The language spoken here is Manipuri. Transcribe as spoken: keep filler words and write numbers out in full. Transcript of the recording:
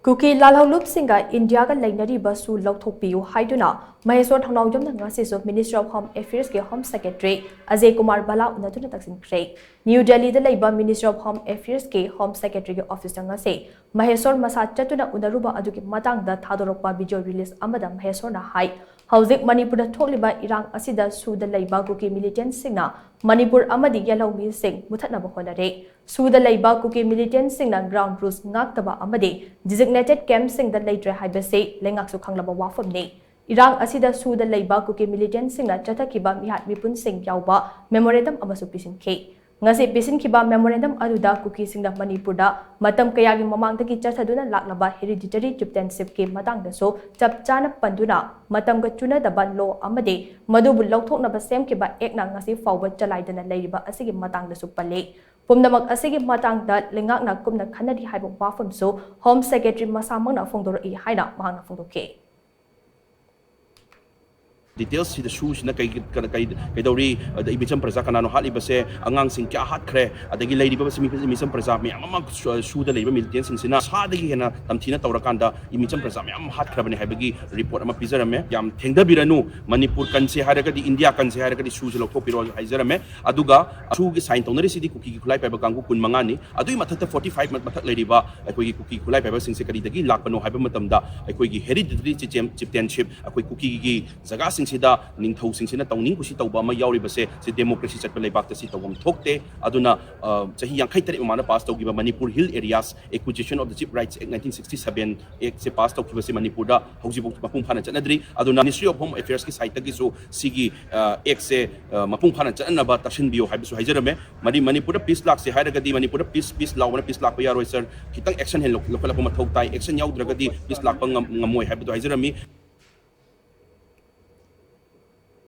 ꯀꯨꯀꯤ ꯂꯥꯜꯍꯧꯂꯨꯞꯁꯤꯡꯒ ꯏꯟꯗꯤꯌꯥꯒ ꯂꯩꯅꯔꯤꯕ ꯁꯨ ꯂꯧꯊꯣꯛꯄꯤꯌꯨ ꯍꯥꯏꯗꯨꯅ ꯃꯍꯦꯁꯣꯔ ꯊꯣꯡꯅꯥꯎꯖꯝꯅ ꯉꯁꯤꯁꯨ Ministry of Home Affairs ꯀꯤ Home Secretary Ajay Kumar ꯚꯜꯂꯥ ꯎꯅꯗꯨꯅ ꯇꯛꯁꯤꯟꯈ꯭ꯔꯦ꯫ New ꯗꯦꯜꯂꯤꯗ ꯂꯩꯕ Ministry of Home Affairs ꯀꯤ Home Secretary ꯒꯤ office ꯇ ꯉꯁꯤ ꯃꯍꯦꯁꯣꯔ ꯃꯁꯥ ꯆꯠꯇꯨꯅ ꯎꯅꯔꯨꯕ ꯑꯗꯨꯒꯤ ꯃꯇꯥꯡꯗ ꯊꯥꯗꯣꯔꯛꯄ video release ꯑꯃꯗ ꯃꯍꯦꯁꯣꯔꯅ ꯍꯥꯏ, ꯍꯧꯖꯤꯛ ꯃꯅꯤꯄꯨꯔꯗ ꯊꯣꯛꯂꯤꯕ ꯏꯔꯥꯡ ꯑꯁꯤꯗ ꯁꯨꯗ ꯂꯩꯕ ꯀꯨꯀꯤ militant ꯁꯤꯡꯅ ꯃꯅꯤꯄꯨꯔ ꯑꯃꯗꯤ ꯌꯦꯜꯍꯧꯃꯤꯁꯤꯡ ꯃꯨꯊꯠꯅꯕ ꯍꯣꯠꯅꯔꯦ꯫ ꯁꯨꯗ ꯂꯩꯕ ꯀꯨꯀꯤ militant ꯁꯤꯡꯅ ground rules ꯉꯥꯛꯇꯕ ꯑꯃꯗꯤ designated camp ꯁꯤꯡꯗ ꯂꯩꯇ꯭ꯔꯦ ꯍꯥꯏꯕꯁꯤ ꯂꯩꯉꯥꯛꯁꯨ ꯈꯪꯂꯕ ꯋꯥꯐꯝꯅꯤ꯫ ꯏꯔꯥꯡ ꯑꯁꯤꯗ ꯁꯨꯗ ꯂꯩꯕ ꯀꯨꯀꯤ militant ꯁꯤꯡꯅ ꯆꯠꯊꯈꯤꯕ ꯃꯤꯍꯥꯠ ꯃꯤꯄꯨꯟꯁꯤꯡ ꯌꯥꯎꯕ memorandum ꯑꯃꯁꯨ ꯄꯤꯁꯤꯟꯈꯤ꯫ ꯉꯁꯤ ꯄꯤꯁꯤꯟꯈꯤꯕ memorandum ꯑꯗꯨꯗ ꯀꯨꯀꯤꯁꯤꯡꯅ ꯃꯅꯤꯄꯨꯔꯗ ꯃꯇꯝ ꯀꯌꯥꯒꯤ ꯃꯃꯥꯡꯗꯒꯤ ꯆꯠꯊꯗꯨꯅ ꯂꯥꯛꯂꯕ hereditary chieftainship ꯀꯤ ꯃꯇꯥꯡꯗꯁꯨ ꯆꯞ ꯆꯥꯅ ꯄꯟꯗꯨꯅ ꯃꯇꯝꯒ ꯆꯨꯅꯗꯕ law ꯑꯃꯗꯤ ꯃꯗꯨꯕꯨ ꯂꯧꯊꯣꯛꯅꯕ ꯁꯦꯝꯈꯤꯕ act ꯅ ꯉꯁꯤ ꯐꯥꯎꯕ ꯆꯂꯥꯏꯗꯅ ꯂꯩꯔꯤꯕ ꯑꯁꯤꯒꯤ ꯃꯇꯥꯡꯗꯁꯨ ꯄꯜꯂꯤ꯫ ꯄꯨꯝꯅꯃꯛ ꯑꯁꯤꯒꯤ ꯃꯇꯥꯡꯗ ꯂꯩꯉꯥꯛꯅ ꯀꯨꯞꯅ ꯈꯟꯅꯔꯤ ꯍꯥꯏꯕ ꯋꯥꯐꯝꯁꯨ Home Secretary ꯃꯁꯥꯃꯛꯅ ꯐꯣꯡꯗꯣꯔꯛꯏ ꯍꯥꯏꯅ ꯃꯍꯥꯛꯅ ꯐꯣꯡꯗꯣꯛꯈꯤ꯫ Details ꯁꯤꯗ ꯁꯨꯁꯤꯅ ꯀꯩ ꯀꯩ ꯀꯩꯗꯧꯔꯤ, ꯑꯗ ꯏꯃꯤꯆꯝ ꯄ꯭ꯔꯖꯥ ꯀꯅꯥꯅꯣ ꯍꯥꯠꯂꯤꯕꯁꯦ, ꯑꯉꯥꯡꯁꯤꯡ ꯀꯌꯥ ꯍꯥꯠꯈ꯭ꯔꯦ, ꯑꯗꯒꯤ ꯂꯩꯔꯤꯕ ꯏꯃꯤꯆꯝ ꯄ꯭ꯔꯖꯥ ꯃꯌꯥꯝ ꯑꯃ ꯁꯨꯗ ꯂꯩꯔꯤꯕ militant ꯁꯤꯡꯁꯤꯅ ꯁꯥꯗꯒꯤ ꯍꯦꯟꯅ ꯇꯝꯊꯤꯅ ꯇꯧꯔꯀꯥꯟꯗ ꯏꯃꯤꯆꯝ ꯄ꯭ꯔꯖꯥ ꯃꯌꯥꯝ ꯑꯃ ꯍꯥꯠꯈ꯭ꯔꯕꯅꯦ ꯍꯥꯏꯕꯒꯤ report ꯑꯃ ꯄꯤꯖꯔꯝꯃꯦ꯫ ꯌꯥꯝ ꯊꯦꯡꯊꯕꯤꯔꯅꯨ, ꯃꯅꯤꯄꯨꯔ ꯀꯟꯁꯦ ꯍꯥꯏꯔꯒꯗꯤ, ꯏꯟꯗꯤꯌꯥ ꯀꯟꯁꯦ ꯍꯥꯏꯔꯒꯗꯤ ꯁꯨꯁꯦ ꯂꯧꯊꯣꯛꯄꯤꯔꯣ ꯍꯥꯏꯖꯔꯝꯃꯦ꯫ ꯑꯗꯨꯒ ꯁꯨꯒꯤ sign ꯇꯧꯅꯔꯤꯁꯤꯗꯤ ꯀꯨꯀꯤꯒꯤ ꯈꯨꯠꯂꯥꯏ ꯄꯥꯏꯕ ꯀꯥꯡꯕꯨ ꯀꯨꯟ ꯃꯉꯥꯅꯤ꯫ ꯑꯗꯨꯒꯤ ꯃꯊꯛꯇ forty five ꯃꯊꯛ ꯂꯩꯔꯤꯕ ꯑꯩꯈꯣꯏꯒꯤ ꯀꯨꯀꯤ ꯈꯨꯠꯂꯥꯏ ꯄꯥꯏꯕꯁꯤꯡꯁꯦ ꯀꯔꯤꯗꯒꯤ ꯂꯥꯛꯄꯅꯣ ꯍꯥꯏꯕ ꯃꯇꯝꯗ, ꯑꯩꯈꯣꯏꯒꯤ hereditary chieftainship, ꯑꯩꯈꯣꯏ ꯀꯨꯀꯤꯒꯤ ꯖꯒꯥꯁꯤꯡꯁꯤꯗ ꯅꯤꯡꯊꯧꯁꯤꯡꯁꯤꯅ ꯇꯧꯅꯤꯡ ꯀꯨꯁꯤ ꯇꯧꯕ ꯑꯃ ꯌꯥꯎꯔꯤꯕꯁꯦ, ꯁꯤ democracy ꯆꯠꯄ ꯂꯩꯕꯥꯛꯇ ꯁꯤ ꯇꯧꯐꯝ ꯊꯣꯛꯇꯦ꯫ ꯑꯗꯨꯅ, ꯑ, ꯆꯍꯤ ꯌꯥꯡꯈꯩ ꯇꯔꯦꯠ ꯃꯃꯥꯡꯗ pass ꯇꯧꯈꯤꯕ Manipur Hill Areas Acquisition of the Chief Rights Act nineteen sixty seven act say pass ꯇꯧꯈꯤꯕꯁꯦ ꯃꯅꯤꯄꯨꯔꯗ ꯍꯧꯖꯤꯛꯐꯥꯎ ꯃꯄꯨꯡ ꯐꯥꯅ ꯆꯠꯅꯗ꯭ꯔꯤ꯫ ꯑꯗꯨꯅ Ministry of Home Affairs ꯀꯤ side ꯇꯒꯤꯁꯨ ꯁꯤꯒꯤ, ꯑ, act ꯁꯦ, ꯑ, ꯃꯄꯨꯡ ꯐꯥꯅ ꯆꯠꯅꯅꯕ ꯇꯛꯁꯤꯟꯕꯤꯌꯨ ꯍꯥꯏꯕꯁꯨ ꯍꯥꯏꯖꯔꯝꯃꯦ꯫ ꯃꯅꯤ-, ꯃꯅꯤꯄꯨꯔꯗ peace ꯂꯥꯛꯁꯦ ꯍꯥꯏꯔꯒꯗꯤ ꯃꯅꯤꯄꯨꯔꯗ peace, peace ꯂꯥꯎꯕꯅ peace ꯂꯥꯛꯄ ꯌꯥꯔꯣꯏ sir꯫ ꯈꯤꯇꯪ action ꯍꯦꯟꯅ ꯂꯧ-, ꯂꯧꯈꯠꯂꯛꯄ ꯃꯊꯧ ꯇꯥꯏ꯫ Action ꯌꯥꯎꯗ꯭ꯔꯒꯗꯤ peace ꯂꯥꯛꯄ ꯉꯝ-, ꯉꯝꯃꯣꯏ ꯍꯥꯏꯕꯗꯣ ꯍꯥꯏꯖꯔꯝꯃꯤ꯫